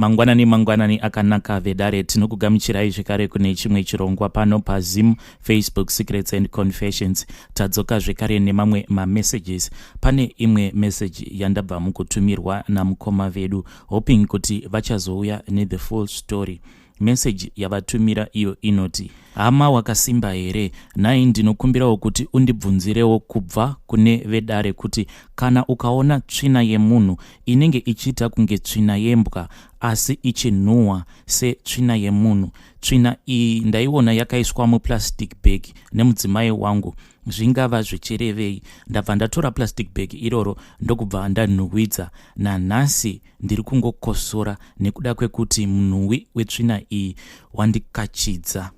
Mangwanani mangwanani akanaka vedare, tinokugamuchirai zvekare kune chimwe chirongwa pano paZim Facebook Secrets and Confessions. Tadzoka zvekare nemamwe mamessages. Pane imwe message yandabva mukutumirwa namukoma vedu, hoping kuti vachazouya nethe full story. Message yavatumira iyo inoti: "Hama, wakasimba here? Nhai, ndinokumbirawo kuti undibvunzirewo kubva kune vedare kuti kana ukaona tsvina yemunhu inenge ichiita kunge tsvina yembwa asi ichinhuhwa setsvina yemunhu, tsvina iyi ndaiona yakaiswa muplastic bag nemudzimai wangu, zvingava zvichirevei? Ndabva ndatora plastic bag iroro ndokubva ndanhuhwidza. Nanhasi ndiri kungokosora nekuda kwekuti munhuwi wetsvina iyi wandikachidza."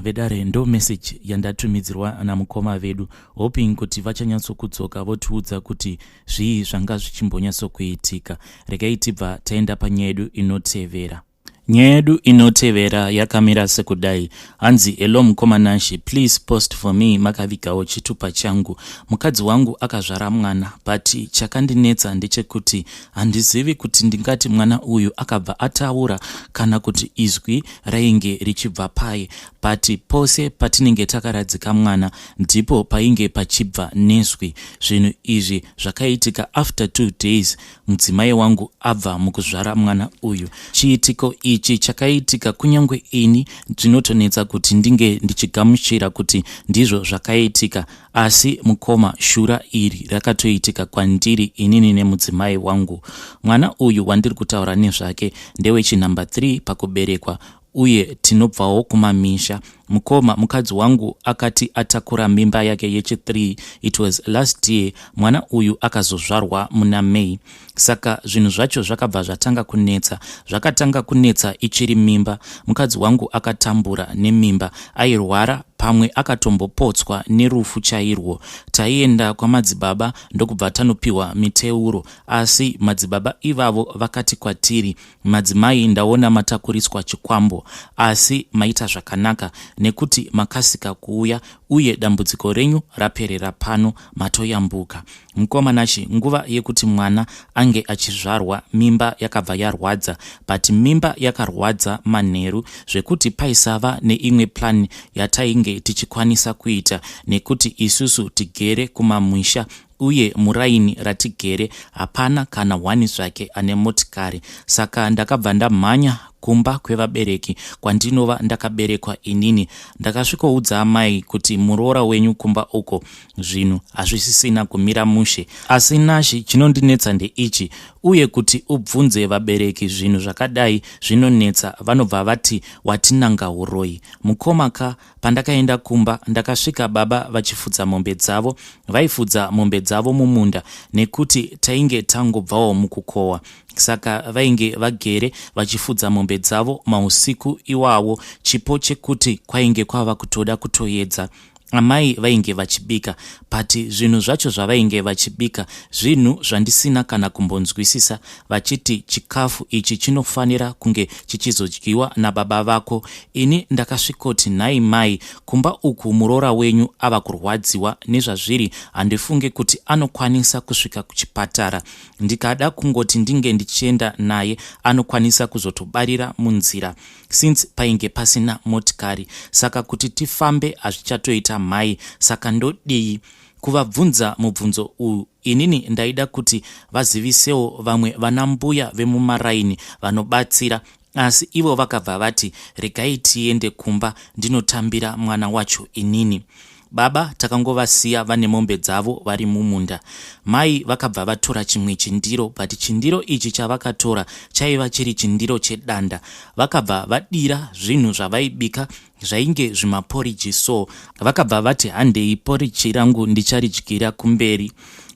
Vedare, ndo message yandatumidzirwa namukoma vedu, hoping kuti vachanyatsokudzoka votiudza kuti zvii zvanga zvichimbonyatsokuitika. Regai tibva taenda panyaya yedu inotevera. Nyaya yedu inotevera yakamira sekudai. Hanzi, "Hello mukoma Nashi, please post for me makavigawo chitupa changu. Mukadzi wangu akazvara mwana, but chakandinetsa ndechekuti handizivi kuti ndingati mwana uyu akabva ataura kana kuti izwi rainge richibva pai, but pose patinenge takaradzika mwana ndipo painge pachibva nezwi. Zvinhu izvi zvakaitika after 2 days mudzimai wangu abva mukuzvara mwana uyu. Chiitiko ichi chakaitika kunyange ini zvinotonetsa kuti ndinge ndichigamuchira kuti ndizvo zvakaitika. Asi mukoma, shura iri rakatoitika kwandiri inini nemudzimai wangu. Mwana uyu wandiri kutaura nezvake ndewechinumber 3 pakuberekwa uye tinobvawo kumamisha. Mukoma, mukadzi wangu akati atakura mimba yake yechi3, it was last year. Mwana uyu akazozvarwa muna May. Saka zvinhu zvacho zvakabva zvatanga kunetsa. Zvakatanga kunetsa ichiri mimba. Mukadzi wangu akatambura nemimba, airwara, pamwe akatombopotswa nerufu chairwo. Taienda kwamadzibaba ndokubva tanopiwa miteuro, asi madzibaba ivavo vakati kwatiri, 'Madzimai, ndaona matakuriswa chikwambo, asi maita zvakanaka nekuti makasika kuuya uye dambudziko renyu raperera pano, matoyambuka.' Mukoma Nashi, nguva yekuti mwana ange achizvarwa, mimba yakabva yarwadza, but mimba yakarwadza manheru zvekuti paisava neimwe plan yatainge tichikwanisa kuita nekuti isusu tigere kumamisha uye muraini ratigere hapana kana hwani zvake ane motikari. Saka ndakabva ndamhanya kumba kwevabereki kwandinova ndakaberekwa inini. Ndakasvikoudza amai kuti muroora wenyu kumba uko zvinhu hazvisisina kumira mushe. Asi Nashi, chinondinetsa ndeichi, uye kuti ubvunze vabereki zvinhu zvakadai zvinonetsa, vanobva vati watinanga uroyi. Mukoma ka, pandakaenda kumba ndakasvika baba vachifudza mombe dzavo. Vaifudza mombe dzavo mumunda nekuti tainge tangobvawo mukukohwa, saka vainge vagere vachifudza mombe dzavo mausiku iwawo, chipo chekuti kwainge kwava kutoda kutoedza. Amai vainge vachibika, but zvinhu zvacho zvavainge vachibika zvinhu zvandisina kana kumbonzwisisa, vachiti chikafu ichi chinofanira kunge chichizodyiwa nababa vako. Ini ndakasvikoti, 'Nhai mai, kumba uku muroora wenyu ava kurwadziwa nezvazviri, handifunge kuti anokwanisa kusvika kuchipatara. Ndikada kungoti ndinge ndichienda naye, anokwanisa kuzotobarira munzira, since painge pasina motikari, saka kuti tifambe hazvichatoita mhai. Saka ndodii?' Kuvabvunza mubvunzo uyu, inini ndaida kuti vazivisewo vamwe vana mbuya vemumaraini vanobatsira, asi ivo vakabva vati, 'Regai tiende kumba ndinotambira mwana wacho inini.' Baba takangovasiya vane mombe dzavo vari mumunda. Mai vakabva vatora chimwe chindiro, but chindiro ichi chavakatora chaiva chiri chindiro chedanda. Vakabva vadira zvinhu zvavaibika zvainge zvimaporiji, so vakabva vati, 'Handei, poriji rangu ndicharidyira kumberi.'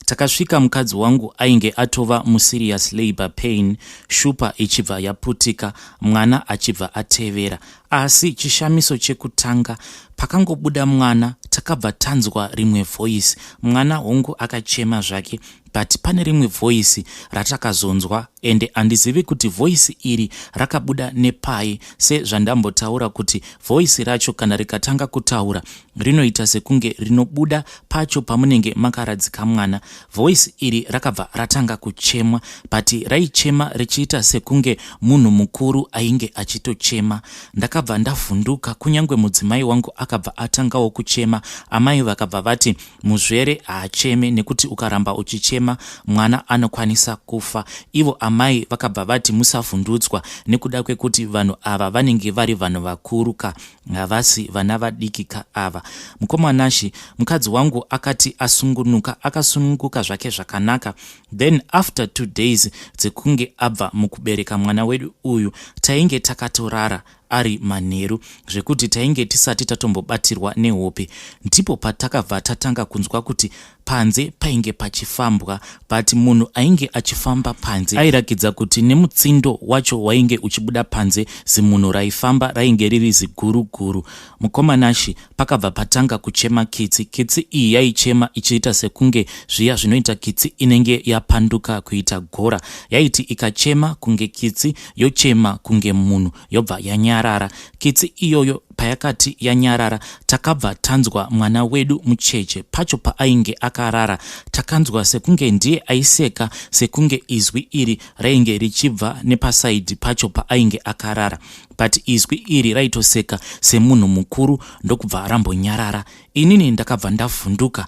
Takasvika mukadzi wangu ainge atova muserious labour pain, shupa ichibva yaputika, mwana achibva atevera. Asi chishamiso chekutanga pakangobuda mwana takabva tanzwa rimwe voice. Mwana hongu akachema zvake but pane rimwe voice ratakazonzwa ende handizivi kuti voice iri rakabuda nepai sezvandambotaura kuti voice racho kana rikatanga kutaura rinoita sekunge rinobuda pacho pamunenge makaradzika mwana. Voice iri rakabva ratanga kuchemwa but raichema richiita sekunge munhu mukuru ainge achitochema. Ndakabva ndavhunduka kunyange mudzimai wangu akabva atangawo kuchema. Amai vakabva vati muzvere haacheme nekuti ukaramba uchichema mwana anokwanisa kufa. Ivo amai vakabva vati musavhundutswa nekuda kwekuti vanhu ava vanenge vari vanhu vakuru ka havasi vana vadiki ka ava. Mukoma Nashy, mukadzi wangu akati asungunuka akasununguka zvake zvakanaka. Then after 2 days dzekunge abva mukubereka mwana wedu uyu tainge takatorara ari manheru zvekuti tainge tisati tatombobatirwa nehope. Ndipo patakabva tatanga kunzwa kuti panze painge pachifambwa but munhu ainge achifamba panze airakidza kuti nemutsindo wacho wainge uchibuda panze zimunhu raifamba rainge riri ziguru guru. Mukoma Nashy, pakabva patanga kuchema kitsi. Kitsi iyi yaichema ichiita sekunge zviya zvinoita kitsi inenge yapanduka kuita gora. Yaiti ikachema kunge kitsi yochema kunge munhu yobva yanyarara. Kitsi iyoyo payakati yanyarara takabva tanzwa mwana wedu mucheche pacho paainge akarara. Takanzwa sekunge ndiye aiseka sekunge izwi iri rainge richibva nepasaidhi pacho paainge akarara. But izwi iri raitoseka semunhu mukuru ndokubva rambonyarara. Inini ndakabva ndavhunduka.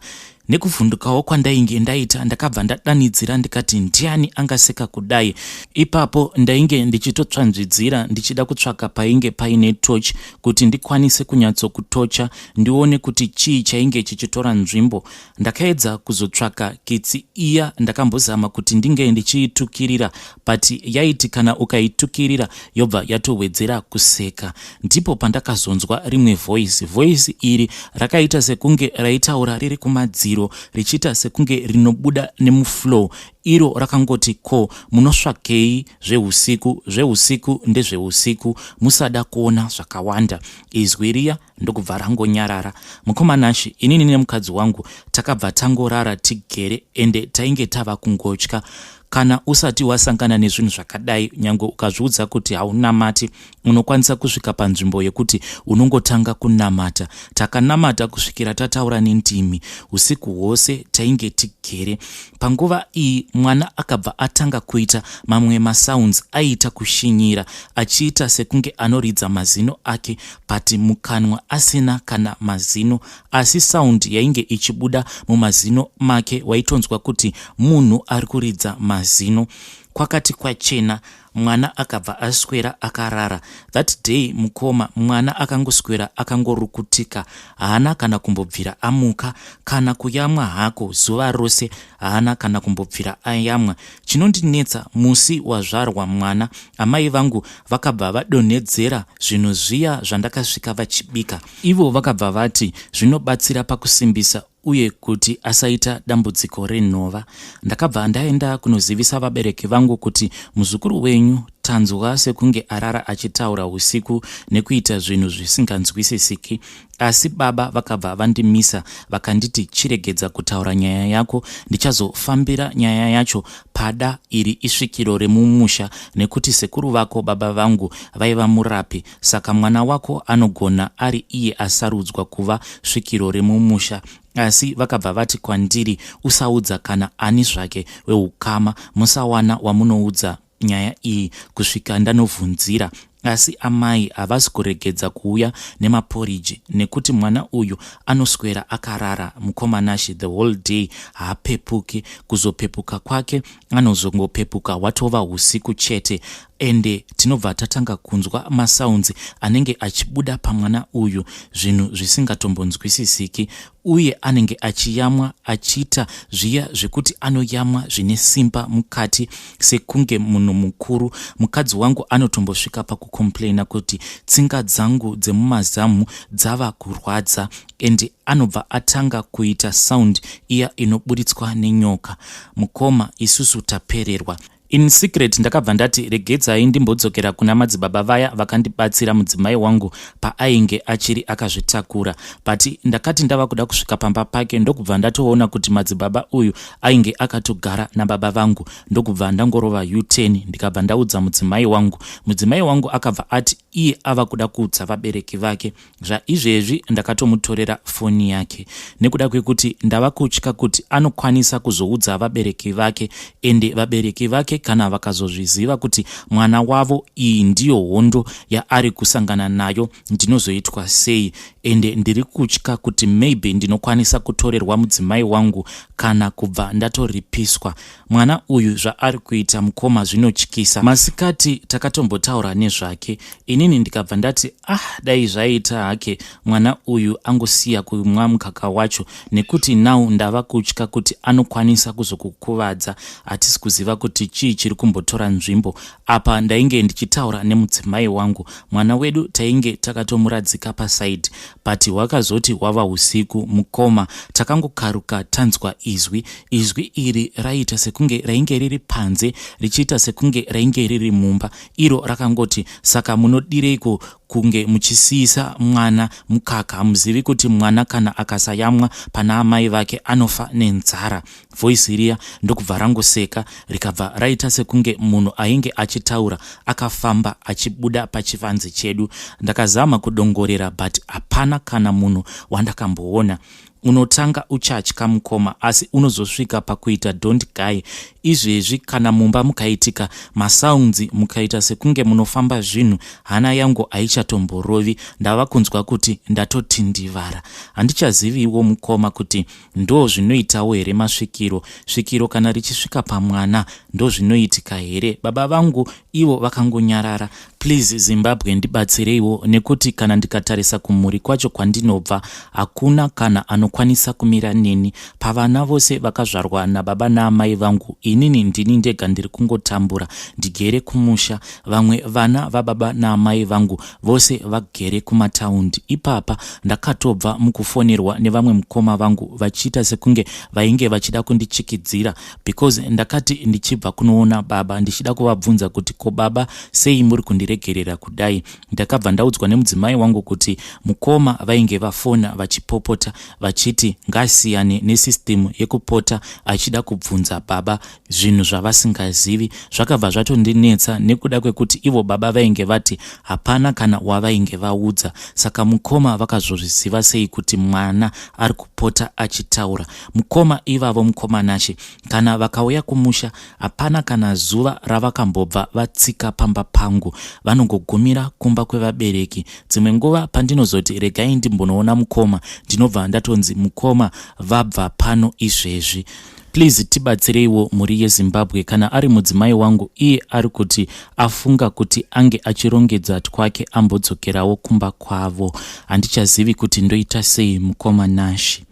Nekuvhundukawo kwandainge ndaita ndakabva ndadanidzira ndikati ndiani angaseka kudai. Ipapo ndainge ndichitotsvanzvidzira ndichida kutsvaka painge paine torch kuti ndikwanise kunyatsokutocha ndione kuti chii chainge chichitora nzvimbo. Ndakaedza kuzotsvaka kitsi iya ndakambozama kuti ndinge ndichiitukirira but yaiti kana ukaitukirira yobva yatowedzera kuseka. Ndipo pandakazonzwa rimwe voice. Voice iri rakaita sekunge raitaura riri kumadziro richiita sekunge rinobuda nemufloor. Iro rakangoti ko munosvakei zvehusiku, zvehusiku ndezvehusiku musada kuona zvakawanda. Izwi riya ndokubva rangonyarara. Mukoma Nashy, inini nemukadzi wangu takabva tangorara tigere ende tainge tava kungotya. Kana usati wasangana nezvinhu zvakadai, nyangwe ukazviudza kuti haunamati, unokwanisa kusvika panzvimbo yekuti unongotanga kunamata. Takanamata kusvikira tataura nendimi. Usiku hwose tainge tigere. Panguva iyi mwana akabva atanga kuita mamwe masounds aiita kushinyira achiita sekunge anoridza mazino ake but mukanwa asina kana mazino asi sound yainge ichibuda mumazino make waitonzwa kuti munhu ari kuridza mazino. Kwakati kwachena mwana akabva aswera akarara. That day mukoma mwana akangoswera akangorukutika haana kana kumbobvira amuka kana kuyamwa hako zuva rose haana kana kumbobvira ayamwa. Chinondinetsa musi wazvarwa mwana amai vangu vakabva vadonhedzera zvinhu zviya zvandakasvika vachibika. Ivo vakabva vati zvinobatsira pakusimbisa uye kuti asaita dambudziko renhova. Ndakabva ndaenda kunozivisa vabereki vangu kuti muzukuru wenyu tanzwa sekunge arara achitaura usiku nekuita zvinhu zvisinganzwisisiki. Asi baba vakabva vandimisa vakanditi chiregedza kutaura nyaya yako ndichazofambira nyaya yacho pada iri isvikiro remumusha nekuti sekuru vako baba vangu vaiva murapi saka mwana wako anogona ari iye asarudzwa kuva svikiro remumusha. Asi vakabva vati kwandiri usaudza kana ani zvake weukama musawana wamunoudza nyaya iyi kusvika ndanovhunzira. Asi amai havasi kuregedza kuuya nemaporiji nekuti mwana uyu anoswera akarara mukoma Nashy the whole day haapepuki. Kuzopepuka kwake anozongopepuka hwatova husiku chete ende tinobva tatanga kunzwa masounds anenge achibuda pamwana uyu zvinhu zvisingatombonzwisisiki uye anenge achiyamwa achiita zviya zvekuti anoyamwa zvine simba mukati sekunge munhu mukuru. Mukadzi wangu anotombosvika pakucomplaina kuti tsinga dzangu dzemumazamu dzava kurwadza and anobva atanga kuita sound iya inoburitswa nenyoka. Mukoma isusu tapererwa. In secret ndakabva ndati regedzai ndimbodzokera kuna madzibaba vaya vakandibatsira mudzimai wangu paainge achiri akazvitakura. But ndakati ndava kuda kusvika pamba pake ndokubva ndatoona kuti madzibaba uyu ainge akatogara nababa vangu ndokubva ndangorova U-turn ndikabva ndaudza mudzimai wangu. Mudzimai wangu akabva ati iye ava kuda kuudza vabereki vake. Zvaizvezvi ndakatomutorera foni yake nekuda kwekuti ndava kutya kuti anokwanisa kuzoudza vabereki vake ende vabereki vake kana vakazozviziva kuti mwana wavo iyi ndiyo hondo yaari kusangana nayo ndinozoitwa sei ende ndiri kutya kuti maybe ndinokwanisa kutorerwa mudzimai wangu kana kubva ndatoripiswa. Mwana uyu zvaari kuita mukoma zvinotyisa. Masikati takatombotaura nezvake inini ndikabva ndati ah dai zvaita hake mwana uyu angosiya kumwa mukaka wacho nekuti now ndava kutya kuti anokwanisa kuzokukuvadza. Hatisi kuziva kuti chii chiri kumbotora nzvimbo apa. Ndainge ndichitaura nemudzimai wangu, mwana wedu tainge takatomuradzika pasaidi, but hwakazoti hwava usiku mukoma, takangokaruka tanzwa izwi. Izwi iri raiita sekunge rainge riri panze richiita sekunge rainge riri mumba. Iro rakangoti saka munodireiko kunge muchisiisa mwana mukaka, hamuzivi kuti mwana kana akasayamwa pana amai vake anofa nenzara? Voice riya ndokubva rangoseka rikabva raita sekunge munhu ainge achitaura akafamba achibuda pachivanze chedu. Ndakazama kudongorera but hapana kana munhu wandakamboona. Unotanga uchatya mukoma, asi unozosvika pakuita don't guy. Izvezvi kana mumba mukaitika masounds, mukaita sekunge munofamba zvinhu, hana yangu haichatomborovi. Ndava kunzwa kuti ndatotindivara. Handichaziviwo mukoma kuti ndo zvinoitawo here masvikiro. Svikiro kana richisvika pamwana ndo zvinoitika here? Baba vangu ivo vakangonyarara. Please Zimbabwe, ndibatsireiwo nekuti kana ndikatarisa kumhuri kwacho kwandinobva hakuna kana anokwanisa kumira neni. Pavana vose vakazvarwa nababa naamai vangu, inini ndini ndega ndiri kungotambura ndigere kumusha. Vamwe vana vababa naamai vangu vose vagere kumataundi. Ipapa ndakatobva mukufonerwa nevamwe mukoma vangu vachiita sekunge vainge vachida kundichikidzira, because ndakati ndichibva kunoona baba ndichida kuvabvunza kuti ko baba sei muri kundiregerera kudai, ndakabva ndaudzwa nemudzimai wangu kuti mukoma vainge vafona vachipopota vachiti ngasiyane nesystem yekupota achida kubvunza baba zvinhu zvavasingazivi. Zvakabva zvatondinetsa nekuda kwekuti ivo baba vainge vati hapana kana wavainge vaudza, saka mukoma vakazozviziva sei kuti mwana ari kupota achitaura? Mukoma ivavo, mukoma Nashe, kana vakauya kumusha hapana kana zuva ravakambobva vatsika pamba pangu. Vanongogumira kumba kwevabereki. Dzimwe nguva pandinozoti regai ndimbonoona mukoma, ndinobva ndatonzi mukoma vabva pano izvezvi. Please tibatsireiwo mhuri yeZimbabwe. Kana ari mudzimai wangu, iye ari kuti afunga kuti ange achirongedza twake ambodzokerawo kumba kwavo. Handichazivi kuti ndoita sei mukoma Nashi.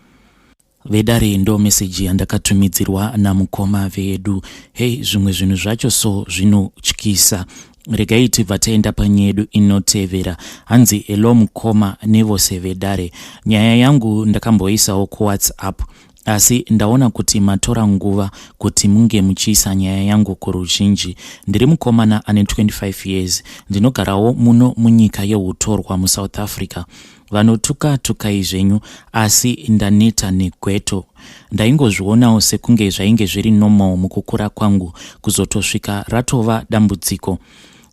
Vedare, ndo meseji yandakatumidzirwa namukoma vedu. Hei, zvimwe zvinhu zvacho so zvinotyisa. Regai tibva taenda panyaya yedu inotevera. Hanzi hello mukoma nevose vedare, nyaya yangu ndakamboisawo kuWhatsApp, asi ndaona kuti matora nguva kuti munge muchiisa nyaya yangu kuruzhinji. Ndiri mukomana ane 25 years, ndinogarawo muno munyika yeutorwa muSouth Africa. Vanotuka tukai zvenyu, asi ndaneta negweto. Ndaingozvionawo sekunge zvainge zviri normal mukukura kwangu, kuzotosvika ratova dambudziko.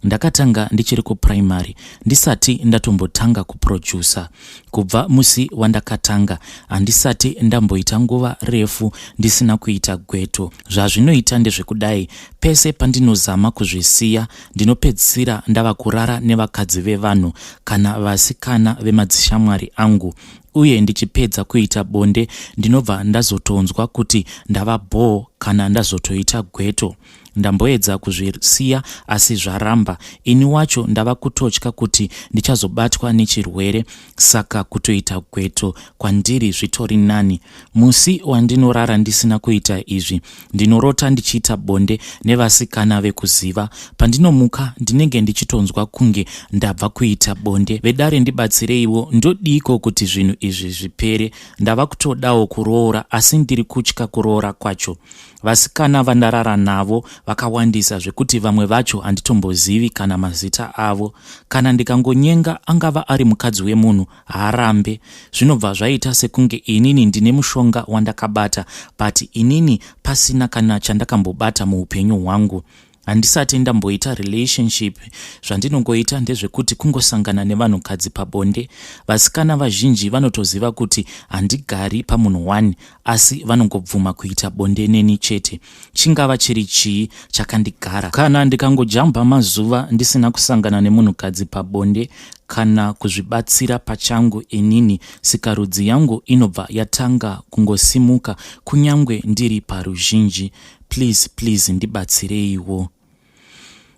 Ndakatanga ndichiri kuprimary, ndisati ndatombotanga kuproducer. Kubva musi wandakatanga handisati ndamboita nguva refu ndisina kuita gweto. Zvazvinoita ndezvekudai: pese pandinozama kuzvisiya, ndinopedzisira ndava kurara nevakadzi vevanhu kana vasikana vemadzishamwari angu, uye ndichipedza kuita bonde ndinobva ndazotonzwa kuti ndava bhoo kana ndazotoita gweto. Ndamboedza kuzvisiya asi zvaramba. Ini wacho ndava kutotya kuti ndichazobatwa nechirwere, saka kutoita gweto kwandiri zvitori nani. Musi wandinorara ndisina kuita izvi, ndinorota ndichiita bonde nevasikana vekuziva. Pandinomuka ndinenge ndichitonzwa kunge ndabva kuita bonde. Vedare, ndibatsireiwo, ndodiko kuti zvinhu izvi zvipere? Ndava kutodawo kuroora, asi ndiri kutya kuroora kwacho. Vasikana vandarara navo Vakawandisa zvekuti vamwe vacho handitombozivi kana mazita avo. Kana ndikangonyenga angava ari mukadzi wemunhu haarambe. Zvinobva zvaita sekunge inini ndine mushonga wandakabata but inini pasina kana chandakambobata muupenyu hwangu. Handisati ndamboita relationship, zvandinongoita ndezvekuti kungosangana nevanhukadzi pabonde. Vasikana vazhinji vanotoziva kuti handigari pamunhu one asi vanongobvuma kuita bonde neni chete. Chingava chiri chii chakandigara? Kana ndikangojamba mazuva ndisina kusangana nemunhukadzi pabonde kana kuzvibatsira pachangu inini, sikarudzi yangu inobva yatanga kungosimuka kunyangwe ndiri paruzhinji. Please please ndibatsireiwo.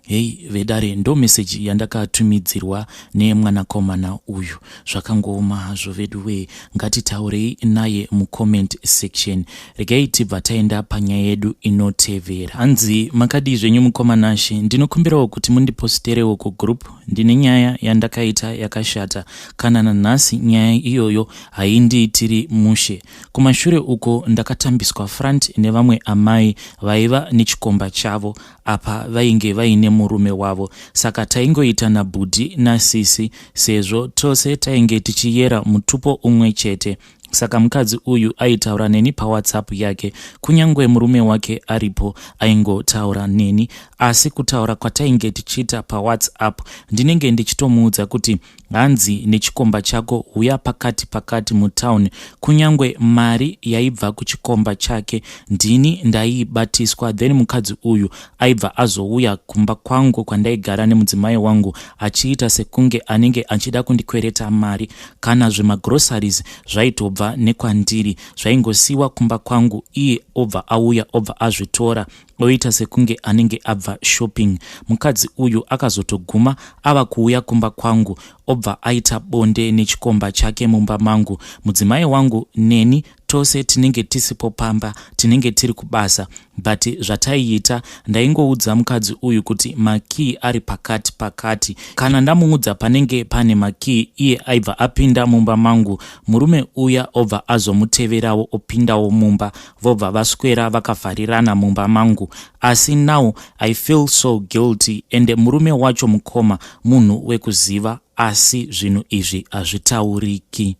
Hei vedare, ndo meseji yandakatumidzirwa nemwanakomana uyu. Zvakangooma hazvo vedu wee. Ngatitaurei naye mucomment section. Regai tibva taenda panyaya yedu inotevera. Hanzi, makadii zvenyu mukoma Nashe? Ndinokumbirawo kuti mundiposterewo kugroup. Ndine nyaya yandakaita yakashata. Kana nanhasi nyaya iyoyo haindiitiri mushe. Kumashure uko ndakatambiswa front nevamwe amai vaiva nechikomba chavo. Apa vainge vaine murume wavo, saka taingoita nabhudhi nasisi sezvo tose tainge tichiyera mutupo umwe chete. Saka mukadzi uyu aitaura neni paWhatsApp yake. Kunyange murume wake aripo, aingotaura neni, asi kutaura kwatainge tichiita paWhatsApp ndinenge ndichitomuudza kuti hanzi nechikomba chako huya pakati pakati mutown. Kunyange mari yaibva kuchikomba chake ndini ndaiibatiswa. Then mukadzi uyu aibva azouya kumba kwangu kwandaigara nemudzimai wangu achiita sekunge anenge achida kundikwereta mari. Kana zvemagroceries zvaitobva nekwandiri, zvaingosiyiwa kumba kwangu, iye obva auya, obva azvitora, oita sekunge anenge abva shopping. Mukadzi uyu akazotoguma ava kuuya kumba kwangu, obva aita bonde nechikomba chake mumba mangu. Mudzimai wangu neni tose tinenge tisipo pamba, tinenge tiri kubasa, but zvataiita, ndaingoudza mukadzi uyu kuti makii ari pakati pakati. Kana ndamuudza panenge pane makii, iye aibva apinda mumba mangu. Murume uya obva azomuteverawo, opindawo mumba, vobva vaswera vakavharirana mumba mangu. Asi now I feel so guilty, ende murume wacho, mukoma, munhu wekuziva, asi zvinhu izvi hazvitauriki.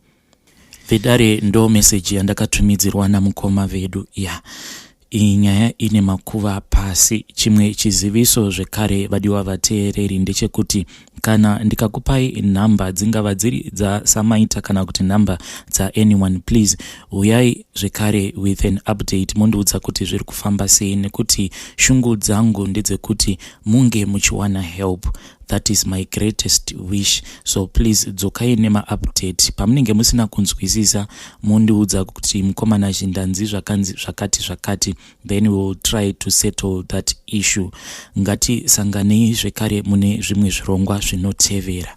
Vedare, ndo meseji yandakatumidzirwa namukoma vedu. Ya, iyi nyaya ine makuva pasi. Chimwe chiziviso zvekare, vadiwa vateereri, ndechekuti kana ndikakupai nhamba, dzingava dziri dzasamaita kana kuti nhamba dzaanyone, please uyai zvekare with an update, mondiudza kuti zviri kufamba sei, nekuti shungu dzangu ndedzekuti munge muchiwana help. That is my greatest wish. So please dzokai nemaupdate. Pamunenge musina kunzwisisa, mondiudza kuti mukomana chindanzi zvakanzi zvakati zvakati, then we will try to settle that issue. Ngatisanganei zvekare mune zvimwe zvirongwa zvinotevera.